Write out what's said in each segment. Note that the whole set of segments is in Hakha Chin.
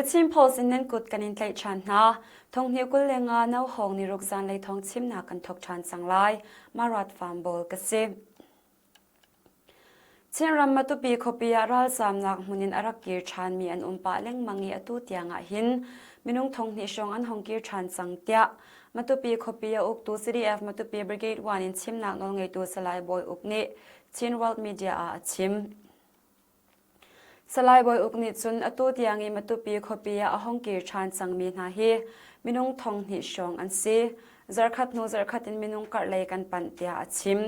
The Chin Post in nan kut kan in tlaih ṭhan hna. Thonghni 25 no hawng ni ruk zanlei thawng chimnak kan thawk ṭhan cang lai. Marat Farm Bawl ka si. Chinram Matupi khuapi ah ralzaamnak hmun in a rak kir ṭhanmi an um pah lengmang i atu tiang ah hin minung 2000 hrawng an hung kir ṭhan cang tiah Matupi khuapi a uktu CDF Matupi Brigade 1 in chimnak nawlngeitu Salai Bawi Uk nih Chin World Media ah a chim. Salai Bawi Uk nih cun atu tiang i Matupi khuapi ah a hung kir ṭhan cangmi hna hi minung 2000 hrawng an si. Zarkhat hnu zarkhat in minung karhlei kan panh tiah a chim.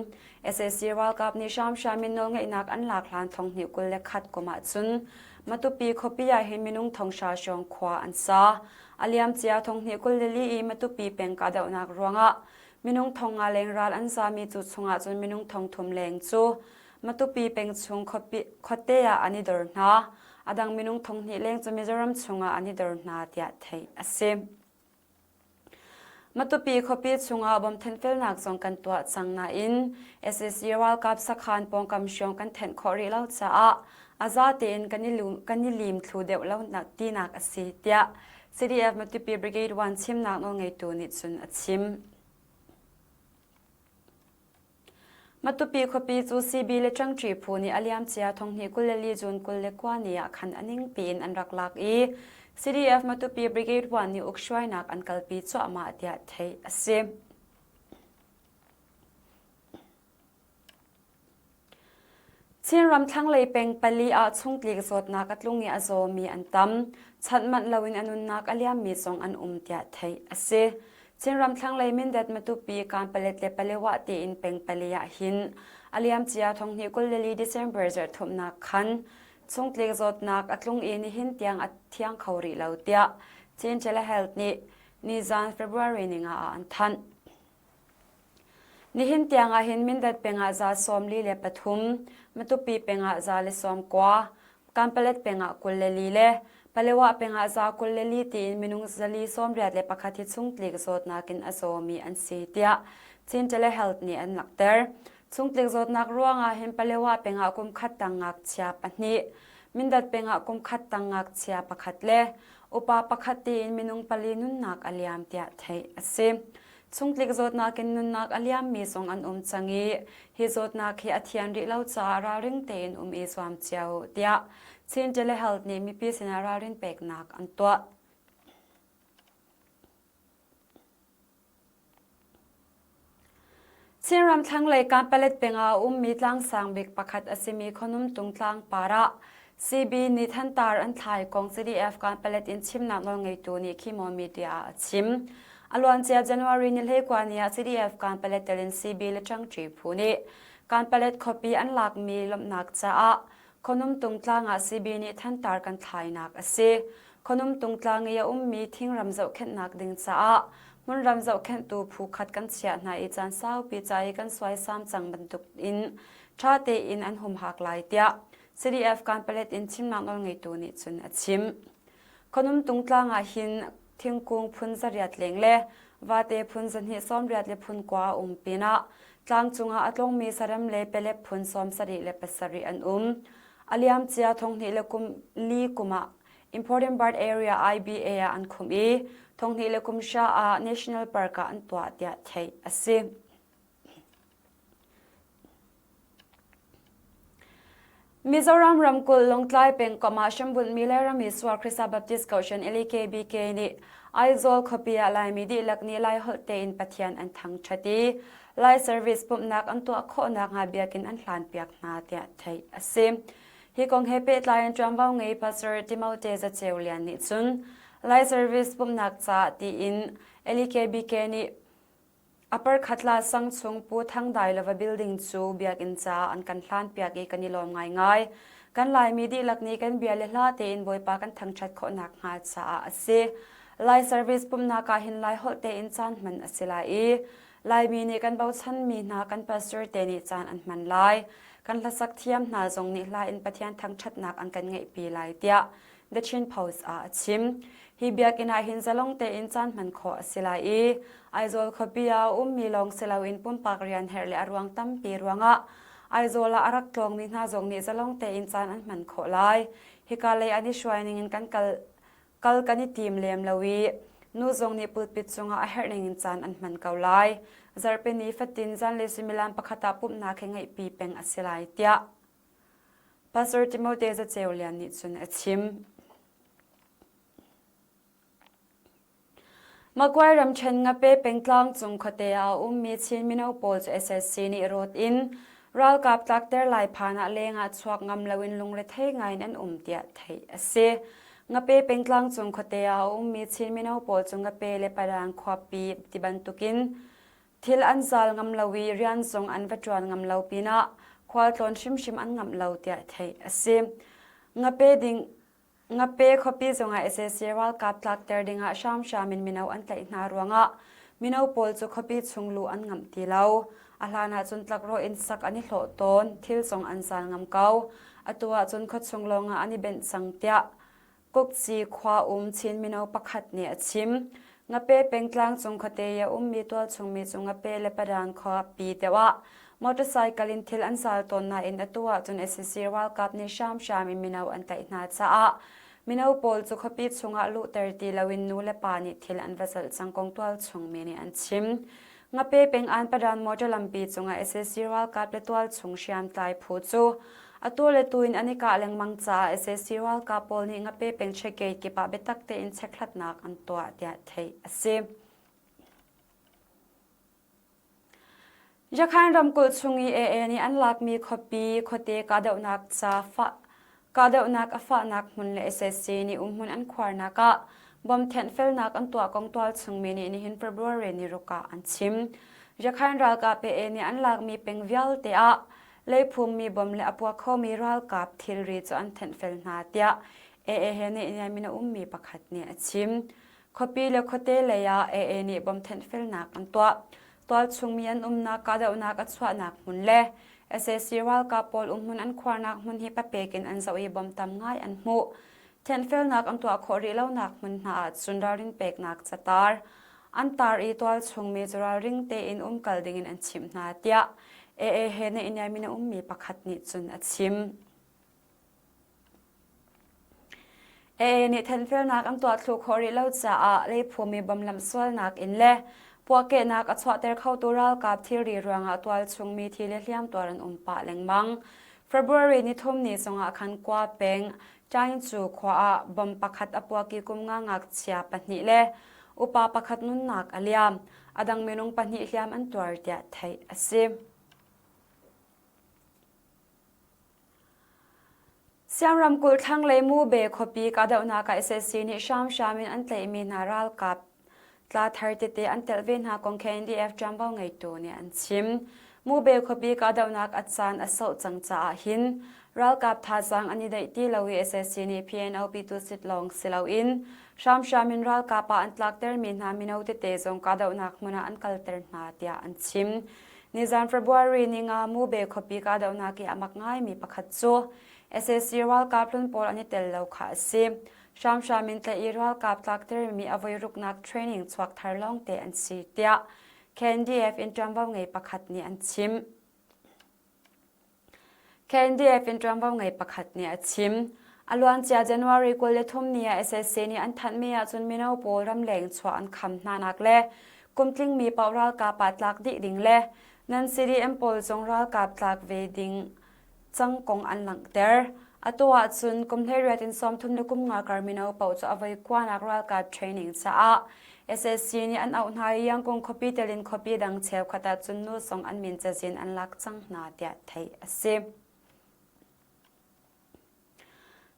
Sac ralkap nih hramhram in nawlngeihnak an lak hlan 2021 kum ahcun Matupi khuapi ah hin minung 500 hrawng khua an sa. A liamcia 2024 i Matupi peng kahdohnak ruangah minung 5,000 leng ral an zami cu chungah cun minung 3,000 leng cu Matupi peng chung khuate ah an i dor hna. A dang minung 2000 leng cu Mizoram chungah an i dor hna tiah theih a si. Matupi khuapi chungah bom thenfelnak zong kan tuah cang nain sac ralkap sakhan pawngkam hrawng kan thenh khawh rih lo caah a za tein kan i lim thlu deuh lo tinak a si tiah CDF Matupi Brigade 1 chimnak nawlngeitu nih cun a chim. Matupi khuapi cu CB le Ṭangṭi phu nih a liamcia 2024 June 29 ni ah khan a ningpi in an rak lak i CDF Matupi Brigade 1 nih ukhruainak an kalpi cuahmah tiah theih a si. Chinram thlanglei peng pali ah chungtlik zawtnak a tlung i a zawmi an tam. Chanh manh loin a nunnak a liammi zong an um tiah theih a si. Chinram thlanglei Mindat Matupi Kanpalet le Palewa tiin peng pali ah hin a liamcia 2024 December zarhthumnak khan chungtlik zawtnak a tlung i nihin tiang a thiang kho rih lo tiah Chin Telehealth nih nizan February ninga ah an thanh. Nihin tiang ah hin Mindat peng ah 43, Matupi peng ah 190, Kanpalet peng ah 24 le Palewa peng ah 24 tiin minung 481 hi chungtlik zawtnak in a zawmi an si tiah Chin Telehealth nih an langhter. Chungtlik zawtnak ruangah hin Palewa peng ah kum khat tang ngakchia pahnih, Mindat peng ah kum khat tang ngakchia pakhat le upa pakhat tiin minung pali nunnak a liam tiah theih a si. Chungtlik zawtnak in nunnak a liammi zong an um cang i hi zawtnak hi a thian rih lo caah ralring tein um i zuam cio tiah Chin Telehealth nih mipi sinah ralrin peknak an tuah. Chinram thlanglei Kanpalet peng ah a ummi tlangsang bik pakhat a simi Khonumtung tlangpar ah CB nih thantar an thlai kong CDF Kanpalet in chimnak nawlngeitu nih Khimo Media ah a chim. A luancia January ni 19 ni ah CDF Kanpalet tel in CB le ṭangṭi phu nih Kanpalet khuapi an lakmi lawmhnak caah Khonumtung tlang ah CB nih thantar kan thlainak a si. Khonumtung tlang i a ummi thingram zohkhenhnak ding caah hmunram zohkhenhtu phu khat kan chiah hna i caan saupi ca i kan suaisam cang bantuk in ṭha tein an humhak lai tiah CDF Kanpalet in chimnak nawlngeitu nih cun a chim. Khonumtung tlang ah hin thingkung phun 800 leng le vate phun 280 le phun kua a um pinah tlang cungah a tlongmi sarem le pelep phun 77 an um. A liamcia 2004 kum ah Important Bird Area IBA ah an khumh i 2010 ah National Park ah an tuah tiah theih a si. Mizoram ramkulh Lawngtlai pengkomh ah hrambunhmi Lairami Sual Khrihfa Baptist Kohhran LKBK nih Aizawl khuapi ah Laimi dihlak nih Laiholh tein Pathian an thangṭhat i Lai service pumhnak an tuah khawh nakhnga biakinn an hlanpiak hna tiah theih a si. Hi kong he pehtlai in ṭuanvo ngei Pastor Timote Zaceu Lian nih cun Lai service pumhnak caah tiin LKBK nih Upper Khatla sang chung Pu Thang Dai Lova building cu biakinn caah an kan hlanpiak i kan i lawm ngaingai. Kan Laimi dihlak nih kan bia le hla tein Bawipa kan thangṭhat khawh nakhnga caah a si. Lai service pumhnak ah hin Lai holh tein caan hman a si lai i Laimi nih kan bochanmi hna kan pastor te nih caan an hman lai. Kan hlasak thiam hna zong nih hla in Pathian thangṭhatnak an kan ngeihpi lai tiah The Chin Post ah a chim. Hi biakinn ah hin zalong tein caan hman khawh a si lai i Aizawl khuapi ah a ummi lawng si loin pumpak rian herh le a ruang tampi ruangah Aizawl ah a rak tlawngmi hna zong nih zalong tein caan an hman khawh lai. Hika lei an i hruai ning in kan kal. Kal kan i tim lem lo i nu zong nih pulpit cungah a herh ningin caan an hman ko lai. Zarhpini fatin zanlei suimilam pakhat ah pumhnak hi ngeihpi peng a si lai tiah Pastor Timote Zaceu Lian nih cun a chim. Magway ramṭhen Ngape pengtlang cung khuate ah a ummi Chin mino pawl cu SSC nih rawt in ralkap tlakter lai phan ah leng ah chuak ngam loin lungrethei ngai in an um tiah theih a si. Ngape pengtlang cung khuate ah a ummi Chin mino pawl cu Ngape le Padang khuapi tibantukin thil an zal ngam lo i rian zong an va ṭuan ngam lo pinah khualtlawn hrimhrim an ngamh lo tiah theih a si. Ngape ding Ngape khuapi zongah sac ralkap tlakter dingah hramhram in mino an tlaih hna ruangah mino pawl cu khuapi chung luh an ngamh ti lo. A hlan ahcun tlakrawh in sak an i hlawh tawn, thil zong an zal ngam ko. Atu ahcun khuachung lawngah an i benh cang tiah Kukci khua um Chin mino pakhat nih a chim. Ngape pengtlang cung khuate i a ummi tualchungmi cu Ngape le Padang khuapi deuh ah motorcycle in thil an zal tawn nain atu ahcun sac ralkap nih hramhram in mino an tlaih hna caah mino pawl cu khuapi chungah luhter ti loin nu le pa nih thil an va zalh cang kong tualchung mi nih an chim. Ngape peng-an Padan motor lampi cungah sac ralkap le tualchung hriamtlai phu cu atu le tu in an i kah lengmang caah sac ralkap pawl nih Ngape peng checkgate kip ah biatak tein chekhlatnak an tuah tiah theih a si. Yakhan ramkulh chung i AA nih an lakmi khuapi khuate kahdohnak ca fah kahdohnak a fahnak hmun le sac nih umhmun an khuarnak ah bom thenhfelnak an tuah kong tualchung mi nih nihin February ni ruk ah an chim. Yakhan ralkap AA nih an lakmi peng vialte ah leiphummi bom le a puak khomi ralkap thilri cu an thenhfel hna tiah AA he nih min a ummi pakhat nih a chim. Khuapi le khuate lei ah AA nih bom thenhfelnak an tuah. Tualchung mi an umnak kahdohnak a chuahnak hmun le sac ralkap pawl umhmun an khuarnak hmun hi papek in an zoh i bom tam ngai an hmuh. Thenhfelnak an tuah khawh rih lonak hmun hna ah cun ralrin peknak catar an tar i tualchung mi cu ralring tein umkal dingin an chimh hna tiah AA he na in a ummi pakhat nih cun a chim. AA nih thenfelnak an tuah thlu khawh rih lo caah leiphumi bomlamh sualnak in le puahkehnak a chuahter khotu ralkap thilri ruangah tualchung mi thi le hliamtuar an um pah lengmang. February nithum ni zongah khan Kua peng Taingcu khua ah bom pakhat a puak i kum nga ngakchia pahnih le upa pakhat nunnak a liam. A dang minung pahnih hliam an tuar tiah theih a si. Siam ramkulh thlanglei Mube khuapi kahdohnak ah sac nih hramhram in an tlaihmi hna ralkap tla thar tete an telh ve hna kong KNDF ṭuanvo ngeitu nih an chim. Mube khuapi kahdohnak a caan a sauh cang caah hin ralkap thazaang an i daih ti lo i sac nih PNOP tusit lawng si loin hramhram in ralkap ah an tlaktermi hna mino tete zong kahdohnak hmun ah an kalter hna tiah an chim. Nizan February ni nga Mube khuapi kahdohnak i a mak ngaimi pakhat cu sac ralkap hlun pawl an i tel lo kha a si. Hramhram in tlaih i ralkap tlaktermi a voiruknak training chuak thar lawngte an si tiah KNDF in ṭuanvo ngei pakhat nih an chim. KNDF in ṭuanvo ngei pakhat nih a chim. A luancia January 23 ni ah sac nih an thanhmi ahcun mino pawl ramleng chuah an kham hnanak le kumtlingmi paoh ralkap ah tlak dih ding le nan CDM pawl zong ralkap tlak ve ding cang kong an langhter. Atu ahcun kum 18 in 30 le kum nga kar mino paoh cu a voi kuanak ralkap training caah sac nih an auh hna i Yangon khuapi tel in khuapi dang cheukhat ah cun nu zong an min cazin an lak cang hna tiah theih a si.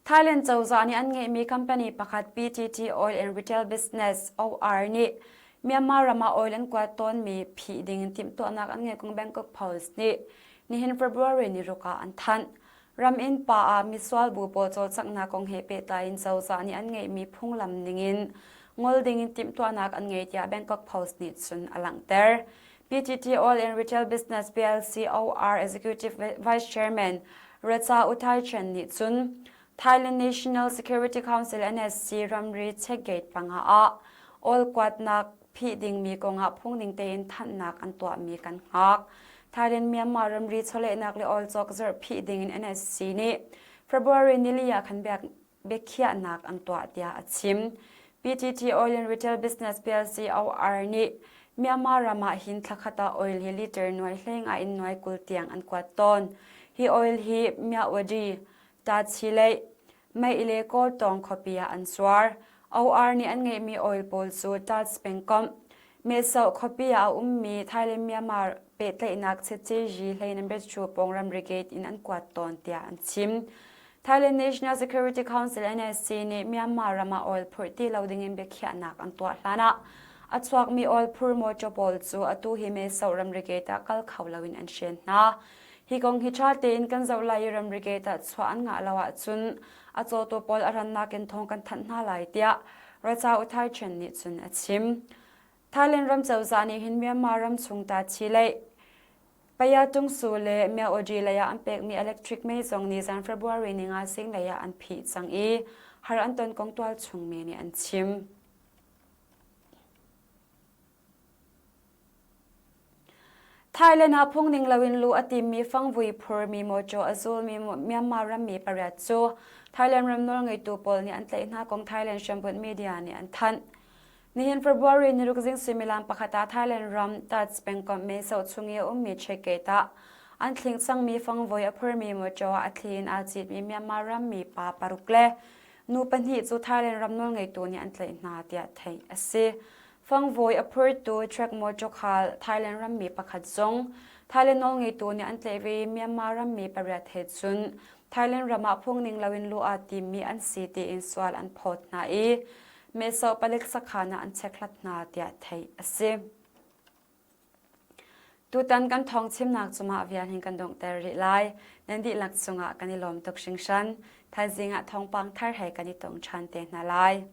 Thailand cozah nih an ngeihmi company pakhat PTT Oil and Retail Business OR nih Myanmar ram ah oil an kuat tawnmi phih ding in timhtuahnak an ngeih kong Bangkok Post nih nihin February ni ruk ah an thanh. Ram innpa ah misual bu pawl cawlcanghnak kong he pehtlai in cozah nih an ngeihmi phunglam ningin ngol dingin timhtuahnak an ngei tiah Bangkok Post nih cun a langhter. PTT Oil and Retail Business PLC OR Executive Vice Chairman Recha Uthai Chen nih cun Thailand National Security Council NSC ramri checkgate panga ah oil kuatnak phih dingmi kongah phungning tein thanhnak an tuahmi kan hngak. Thailand Myanmar ramri chawlehnak le oil cawk zarh phih dingin NSC nih February nili ah khan biak. biakhiahnak an tuah tiah a chim. PTT Oil and Retail Business PLC OR nih Myanmar ram ah hin thlakhat ah oil hi liter nuai hleng ah in nuai 20 tiang an kuat tawn. Hi oil hi Myawaddy, Tachileih, Mei le Kawltawng khuapi ah an zuar. OR nih an ngeihmi oil pawl cu Tats pengkomh, Mesoh khuapi ah a ummi Thailand-Myanmar pehtlaihnak Chetceyi Hleinambetchu pawng ramri gate in an kuat tawn tiah an chim. Thailand National Security Council NSC nih Myanmar ram ah oil phurh ti lo dingin biakhiahnak an tuah hlanah a chuakmi oil phur mawṭaw pawl cu atu hi Mesoh ramri gate ah kal kho loin an hren hna. Hi kong hi ṭha tein kan zoh lai i ramri gate ah chuah an ngah lo ahcun a cawtu pawl a rannak in thawng kan thanh hna lai tiah Raja Uthai Chen nih cun a chim. Thailand ram cozah nih hin Myanmar ram chung ta Chile, Paya-Tungsu le Myawaddy lei ah an pekmi electric mei zong nizan February ninga zinglei ah an phih cang i har an ton kong tualchung mi nih an chim. Thailand ah phungning loin luh a timmi fangvui phurmi mawṭaw a zulmi Myanmar rammi pariat cu Thailand ram nawlngeitu pawl nih an tlaih hna kong Thailand hriambunh media nih an thanh. Nihin February niruk zing suimilam pakhat ah Thailand ram Tats pengkomh Meso chung i a ummi checkgate ah an thling cangmi fangvoi a phurmi mawṭaw ah a thli in aa citmi Myanmar rammi pa paruk le nu pahnih cu Thailand ram nawlngeitu nih an tlaih hna tiah theih a si. Fangvoi a phurtu truck mawṭaw khal Thailand rammi pakhat zong Thailand nawlngeitu nih an tlaih ve i Myanmar rammi pariat he cun Thailand ram ah phungning loin luh aa timmi an si tiin sual an phawt hna i Meso palik sakhan ah an chekhlat hna tiah theih a si. Tutan kan thawng chimnak cu mah vial hin kan donghter rih lai. Nan dihlak cungah kan i lawm tuk hringhran. Thaizing ah thawngpang thar he kan i tong ṭhan te hna lai.